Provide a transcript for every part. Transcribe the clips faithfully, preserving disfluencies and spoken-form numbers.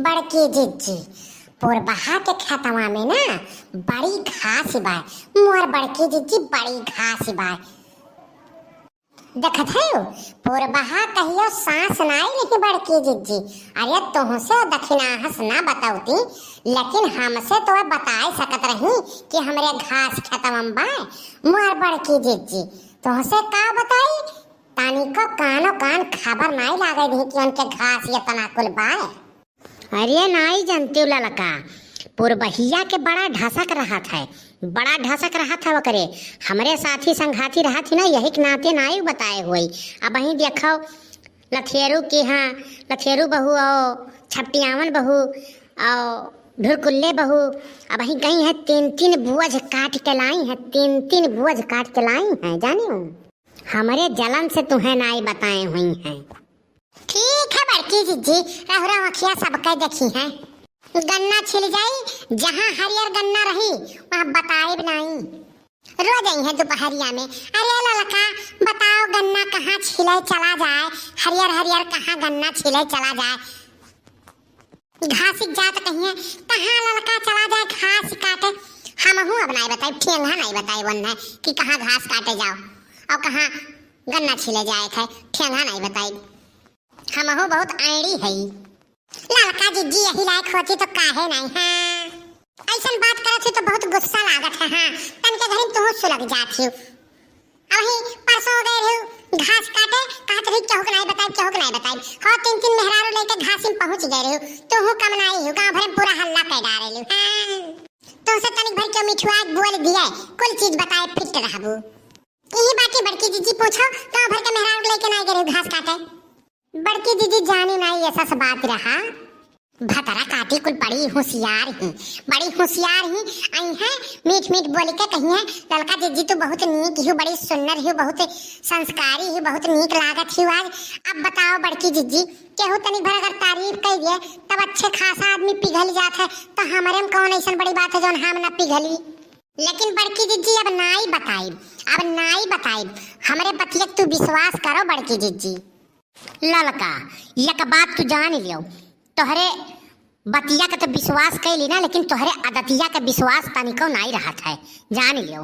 बड़की जिज्जी, पुरबहा के खेतवा में ना बड़ी घास बाय, मोर बड़की जिज्जी, बड़ी घास बाय। देखत हउ, पुरबहा कहियो साँस नाई लिही बड़की जिज्जी। अरे तोहसे दखिनाहस ना बतौती, लेकिन हमसे तो बताए सकत रही कि हमरे घास खेतवा में बाय, मोर बड़की जिज्जी। तोहसे का बताई, तनिको कानो कान खबर नाई लागे दिही कि उनके घास एतना कुल बाय। अरे नाई जनतिउ ललका, पुरबहिया के बड़ा ढसक रहत है, बड़ा ढसक रहत है ओकरे। हमरे साथी संघाती रहत ही ना, यही के नाते नाई बताए होई। अबहीं देखउ, लथेरू के हाँ, लथेरू बहू औ छपटियावन बहू औ ढुरकुल्ले बहू, अबहीं गई हैं तीन तीन बोझ काट के लाई हैं, तीन तीन बोझ काट के लाई हैं, जानिउ। हमरे जलन से तुहें नाई बताए हुई हैं। ठीक है बड़की जिज्जी, रहुरा अँखिया सबके देखी है। गन्ना छिल जाई, जहाँ हरियर गन्ना रही, वहाँ बताइब नाई। रोज आई है दुपहरिया में, "अरे ललका, बताओ गन्ना कहाँ छिले चला जाए, हरियर हरियर कहाँ गन्ना छिले चला जाए।" घासिक जात कहिए, "कहाँ ललका चला जाए घास काटे।" हमहू अब नाई बताइब, ठेंगा नाई बताइब ओन्हे कि कहाँ घास काटे जाओ और कहाँ गन्ना छिले जाए थे, ठेंगा नाई बताइब। हमहू बहुत आइड़ी हई। ललका जिज्जी यही लायक होती तो काहे नाई, हाँ? ऐसन बात करत ही तो बहुत गुस्सा लागत है, हाँ? तनके घरी में तुहू सुलग जात ही। अबही परसों गए रही घास काटे, कहत रही केहू के नाई बताई, केहू के नाई बताई। हो तीन तीन मेहरारू लेके घास में पहुँच गए रही, तुहू कम नाई हो, गाँव भर में पूरा हल्ला कर डारे लू, हाँ? तुहसे तनिक भर के मिठुआ बोल दिए, कुल चीज बताए फिट रहबू। यही बात है बड़की जिज्जी पूछो, गाँव भर के मेहरारू लेके नाई गए रही घास काटे। बड़की जिज्जी जानी नाई ऐसा सा बात रहा। भतरा काटी कुल बड़ी होशियार ही, बड़ी होशियार ही। आई हैं मीठ मीठ बोली के कही हैं, "ललका जिज्जी तू बहुत नीक ही, बड़ी सुन्नर ही, बहुत संस्कारी ही, बहुत नीक लागत ही आज।" अब बताओ बड़की जिज्जी, केहू तनी भर अगर तारीफ कर दिए तब अच्छे खासा आदमी पिघल जात है, तो हमरे में कौन ऐसन बड़ी बात है जौन हम ना पिघली? लेकिन बड़की जिज्जी अब नाई बताइब, अब नाई बताइब, हमरे बतिया तू विश्वास करो बड़की जिज्जी। ललका, एक बात तू जान लियो, तोहरे बतिया के तो विश्वास कैली ना, लेकिन तोहरे आदतिया के विश्वास तनिको नाई रहत है, जान लियो।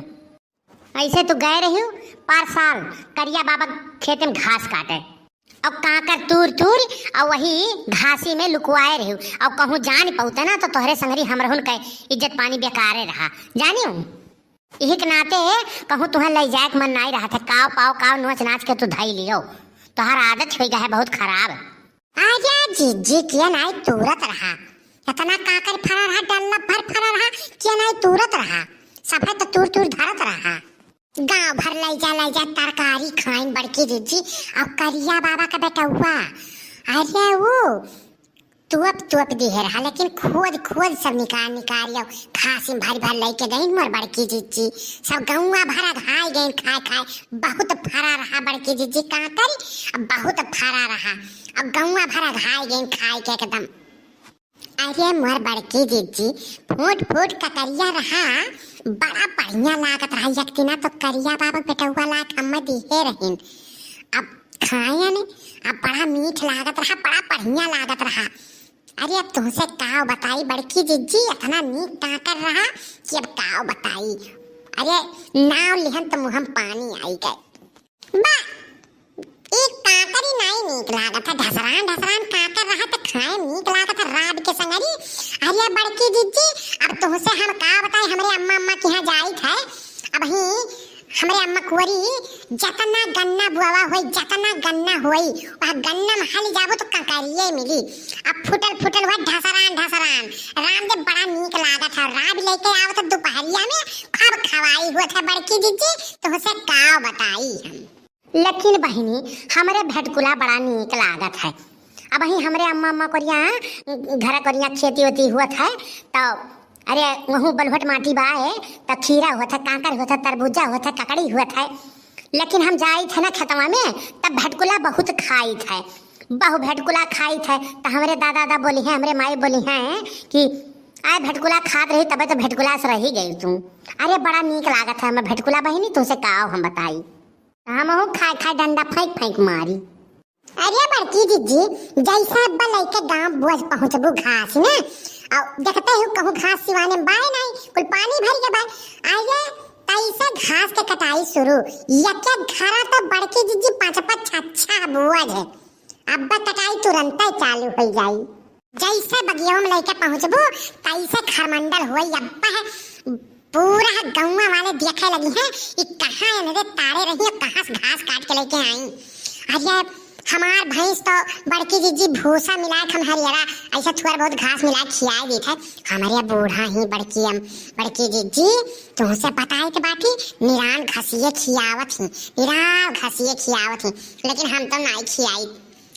ऐसे तू गए रहियो पार साल करिया बाबा खेते में घास काटे, और कांकर तूर तूर और वही घासी में लुकवाए रहियो, और कहूँ जान पौते ना तो तोहरे संगरी हमरहुन के इज्जत पानी बेकारे रहा, जानियो। इही के नाते कहूँ तुहें लइ जाए के मन नाई रहत है, काव पाव काव नोच नाच के तू धई लियो। तोहर आदत होइ गए है बहुत खराब। आजा जिज्जी के नाई तूरत रहा, इतना काकर फरा रहा, डल्ला भर फरा रहा, के नाई तूरत रहा, सफे तो तूर तूर धरत रहा। गाँव भर लइ जा लइ जा तरकारी खाइन बड़की जिज्जी, अब करिया बाबा का बेटउआ, अरे वो तुअप तुअप दिहे रहा, लेकिन खोद खोद सब निकाल निकाल लियो। घास में भर भर लइके गइन मोर बड़की जिज्जी, सब गौवा भर अघाई गइन खाए खाए। बहुत फरा रहा बड़की जिज्जी, का करी, अब बहुत फरा रहा, अब गौवा भर अघाई गइन खाए के एकदम। अरे मोर बड़की जिज्जी, फूट फूट ककरिया रहा, बड़ा बढ़िया लागत रहा। एक दिना तो करिया बाबा बेटउआ लात हम दिहे रहिन, अब खायन, अब बड़ा मीठ लागत रहा, बड़ा बढ़िया लागत रहा। अरे अब तुहसे काव बताई बड़की जिज्जी, इतना नीक काकर रहा कि अब काव बताई। अरे नाव लिहन तो मुँह में पानी आई गए। बा, ई काकरी नाई नीक लागत है, ढसरान ढसरान काकर रहा त खाए नीक लागत है राब के संगरी। अरे बड़की जिज्जी, अब तुहसे हम का बताई, हमरे अम्मा, अम्मा के यहाँ जाइत है, अबही हमरे अम्मा कुंवरी जतना गन्ना बुआवा होई, जतना गन्ना होई, वह गन्ना में हल जाबो तो ककरिये मिली। अब फुटल फुटल हुआ ढसरान ढसरान। राम दे बड़ा नीक लागत है। राब लेके आवत है दुपहरिया में, खूब खवाई हुआ था बड़की जिज्जी, तुहसे का बताई हम। लेकिन बहिनी, हमरे भटकुला बड़ा नीक लागत है। अबही हमरे अम्मा, अम्मा कोरिया घर कोरिया खेती ओती हुआ था, तो अरे, वहूँ बलुहट माटी बा है, त खीरा होत है, कांकर होत है, तरबूजा होत है, ककड़ी होत है। लेकिन हम जाइत है ना खेतवा में, तब भटकुला बहुत खाइत है, बहु भटकुला खाइत है। त हमरे दादा, दादा बोली हैं, हमरे माई बोली हैं कि आए भटकुला खात रही, तबे तो भटकुला से रही गई तू। अरे, बड़ा नीक लागत है हमें भटकुला बहिनी, तुमसे का हम बताई। हमहू खाए खाए डंडा फेंक फेंक मारी। अरे बड़की जिज्जी, जैसे अब्बा लइके गाँव बोझ पहुँचबू घास न, अउ देखते ही कहूँ घास सिवाने में बाय नाहीं, कुल पानी भरि के बाय। अरे तैसे घास के कटाई सुरू, एक एक घरा तो बड़की जिज्जी पाँच पाँच छः छः बोझ है। अब्बा कटाई तुरंते चालू होइ जाई। जैसे बगियवा में लइके पहुँचबू, तैसे खरमंडल होई। अब्बा है, पूरा गौवा वाले देखे लगिहैं, ई कहाँ इनरे तारे रही, कहाँ से घास काट के लइके आई। अरे, हमार भैंस तो बड़की जिज्जी भूसा मिलाए के हम हरियरा, ऐसे थोड़ा बहुत घास मिलाए खियाए देत है। हमरे बूढ़ा ही बड़की अम-, बड़की जिज्जी, तुहसे बताए के बाटी, निरान घसिए खियावत ही, निरान घसिए खियावत ही, लेकिन हम तो नाई खियाई।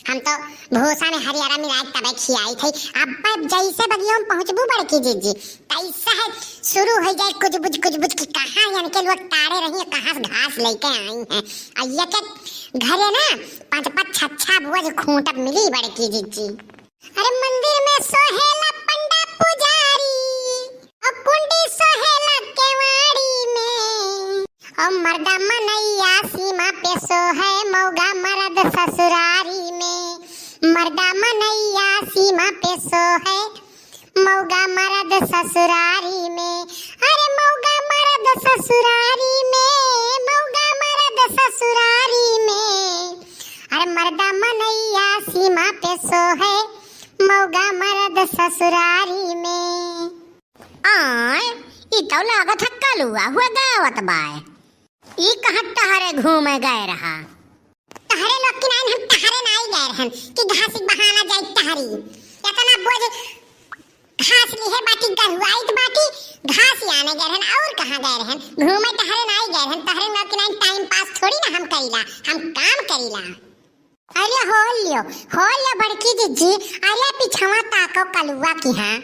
हम तो भूसा में हरियरा मिलाए तबे खियाई थी। अब जैसे बगिया में पहुँचबू बड़की जिज्जी, तैसे है सुरू होइ जाए कुजबुज कुजबुज कि कहाँ इनके लोग तारे रही, कहाँ से घास लइके आई हैं। अउ एक एक घरे न पाँच पाँच छः छः बोझ खूँट मिली बड़की जिज्जी। अरे मंदिर में सोहेला पंडा पुजारी, अउ कुंडी सोहेला केवाड़ी में। अउ मर्दा मनैया सीमा पे सोहै, मौगा मरद ससुरारी में। मर्दा मनैया सीमा पे सोहै, मौगा मरद ससुरारी में। अरे मौगा मरद ससुरारी में, मौगा मरद ससुरारी में। अरे मर्दा मनैया सीमा पे सोहै, मौगा मरद ससुरारी में। आय, ई तउ लागत है कलुआ हुआ गावत बाय। ई कहाँ टहरे घूमे गए रहा? तहरे लोग की नाइन हम टहरे नाई गए रहन कि घास बहाना जाई टहरी। इतना बोझ घास लिहे बाटी, गरुआइत बाटी, घास ही आने गए रहन, और कहाँ गए रहन? घूमे टहरे नाई गए रहन। तहरे लोग की नाइन टाइम पास थोड़ी ना हम करीला, हम काम करीला। अरे हो लियो, हो लियो बड़की जिज्जी, अरे पिछवा ताको कलुआ की हाँ।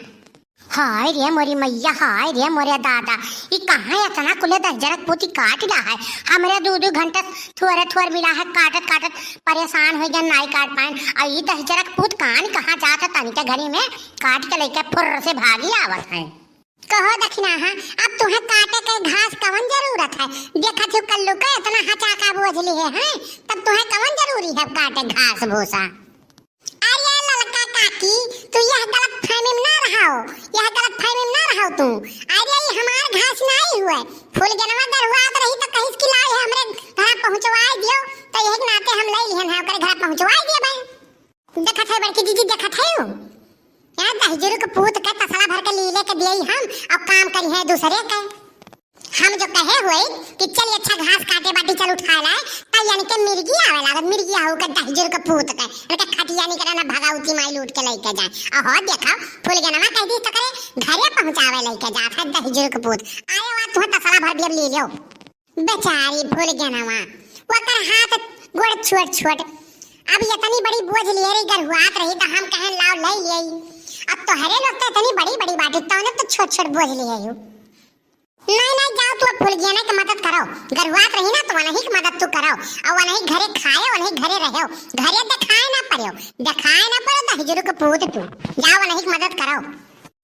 हाय रे मोरी मैया, हाय रे मोरे दादा, ई कहाँ इतना कुले दहिजरक पूती काट ला है? हमरे दू दू घंटा थोरे थोर मिला है, काटत काटत परेशान होइ गए, नाई काट पाएन। अउ ई दहिजरक पूत कान कहाँ जात है, तनिके घरी में काट के लइके फुर्र से भागी आवत है। कहो दखिनाहा, अब तुहे काटे के घास कवन जरूरत है? देखत हो कल्लू के इतना हचाका बोझ लिहे हैं, तब तुहे कवन जरूरी है काटे घास भूसा? अरे ललका काकी, तू यह गलतफहमी में ना रहो, यह गलतफहमी में ना रहो तू। अरे ई हमार घास नाई हुए, फुलगेनवा गरुआत रही तो कहिस कि लाई है हमरे घरा पहुँचवाई दियो, तो यही के नाते हम ले लिहन है, ओकरे घरा पहुँचवाई दिए भाई। देखत है बड़की जिज्जी, देखत है उ? यहाँ दहिजरू के पूत के तसला भर के लीले के दिए हम, अब काम करी है दूसरे के। हम जो कहे हुए कि चल अच्छा घास काटे बाटी, चल उठा लाए, तब यानी के मिर्गी आवे लागत, मिर्गी आऊ के दहिजरू के पूत के, इनके खटिया निकरे ना भगावती माई लूट के लइके जाए। अहो देखा, फुलगेनवा कह दी तो करे घरे पहुँचावे लइके जात है दहिजरू के पूत। आए हुआ तुहे तसला भर दिए, लीलियो। बेचारी फुलगेनवा, ओकर हाथ गोड़ छोट छोट। अब इतनी बड़ी बोझ लिए रही, गरुआत रही, तो हम कहें लाओ ले ले। अब तोहरे लोग तो इतनी बड़ी बड़ी बाटी, तौने तो छोट छोट बोझ लिए हो। नहीं, नहीं, जाओ तू अब फुलगेना के मदद करो, गरुआत रही ना तो वनही के मदद तू करो, और वनही घरे खाए, वनही घरे रहो, घरे दिखाए ना पड़ो, दिखाए ना पड़ो दहिजरू के पूत तू, जाओ वनही के मदद करो।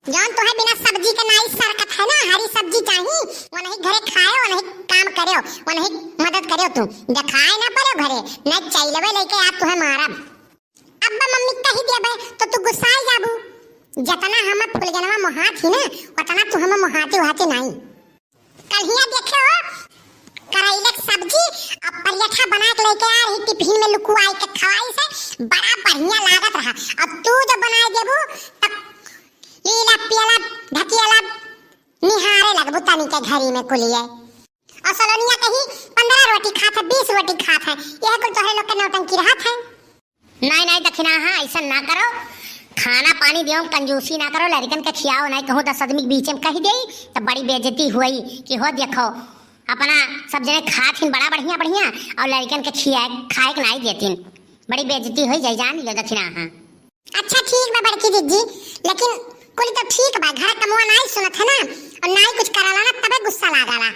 जौन तोहे बिना सब्जी के नाई सरकत है ना, हरी सब्जी चाही, वनही घरे खाए, वनही काम करेओ, वनही मदद करेओ तू। देखाए ना पड़ेओ घरे, न चैलवे लइके आप तोहे मारब। अब्बा मम्मी कही देबे तो तू गुस्साए जाबू। जतना हमें फुलगेनवा मोहात ही ना, उतना तू हमें मोहाती उहाती नाई। कल्हिया देखे हो, करैले के सब्जी और पराठा बना के लइके आ रही टिफिन में लुकुआई के खवाई से, बड़ा बढ़िया लागत रहा। अब तू जब बनाए देबू तब लीला पियला ढकियला निहारे लगबू तनी के घरी में कुलिए। और सलोनिया कहीं पन्द्रह रोटी खात है, बीस रोटी खात है, यह कुल तोहरे लोग के नौटंकी रहत है। नहीं, नहीं, दखिनाहा, ऐसा ना करो। खाना पानी दियो, कंजूसी ना करो, लड़कन के खियाओ, नहीं कहूँ दस आदमी के बीच में कही दे, तो बड़ी बेइज्जती हुई कि हो देखो, अपना सब जने खात हिन बड़ा बढ़िया, बढ़िया, और लड़कन के खिया, खाए के नहीं देतिन। बड़ी बेइज्जती हुई जाई, जान लियो दखिनाहा। अच्छा ठीक बा बड़की जिज्जी, लेकिन कुल तो ठीक बा, घर कमवा नहीं सुनत है ना, और नहीं कुछ कराला ना, तबे गुस्सा लागला।